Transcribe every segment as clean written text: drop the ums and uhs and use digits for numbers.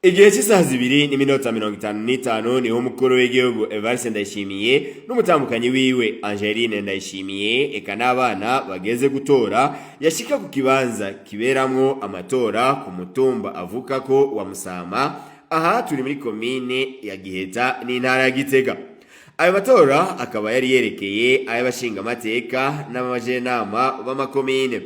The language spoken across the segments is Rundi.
Igihe cy'isaha 2:55 niho umukuru w'igihugu Evariste Ndayishimiye n'umutambukanyi wiwe Angeline Ndayishimiye, eka n'abana bageze gutora, yashika ku kibanza kiberamwo amatora ku mutumba avuka ko wa Musama. Aha turi muri komine ya Giheta n'intara ya Gitega. Ayo matora akaba yari yerekeye ay'abashingamateka n'abajenama b'amakomine.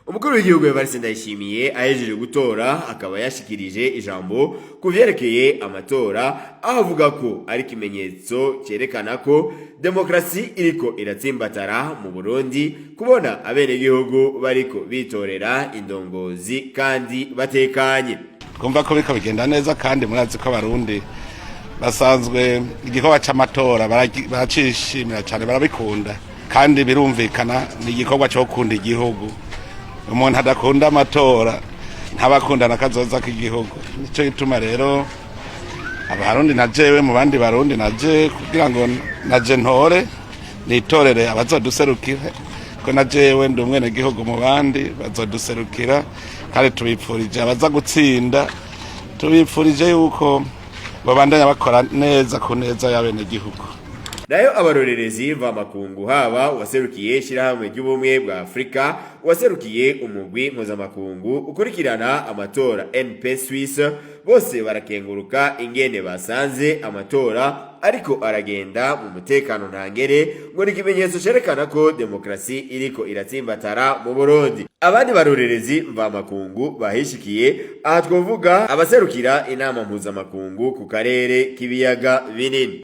Umukuru w'igihugu Evariste Ndayishimiye ahejeje gutora akaba yashikirije ijambo ku vyerekeye amatora, aho avuga ko ari ikimenyetso cyerekana ko demokrasi iriko iratsimbatara mu Burundi, kubona abenegihugu bariko bitorera indongozi kandi batekanye. Twumva ko biriko bigenda neza, kandi murazi ko Abarundi basanzwe igikorwa c'amatora baracishimira cyane, barabikunda, kandi birumvikana, ni igikorwa cyo gukunda igihugu. Umuntu adakunda amatora ntabakunda na kazoza k'igihugu. Nico gituma rero Abarundi na jewe mu bandi Barundi naje kugira ngo naje ntore, nitorere abazoduserukira, ko na jewe ndi umwenegihugu mu bandi bazoduserukira. Kandi tubipfurije abaza gutsinda, tubipfurije yuko babandanya bakora neza ku neza y'abenegihugu. Nayo abarorerezi mvamakungu, haba uwaserukiye ishirahamwe ry'Ubumwe bwa Afurika, uwaserukiye umugwi mpuzamakungu ukurikirana amatora NP Suisse, bose barakenguruka ingene basanze amatora ariko aragenda mu mutekano ntangere, ngo ni ikimenyetso cerekana ko demokrasi iriko iratsimbatara mu Burundi. Abandi barorerezi mvamakungu bahishikiye, aha twovuga abaserukira inama mpuzamakungu ku karere k'ibiyaga binini.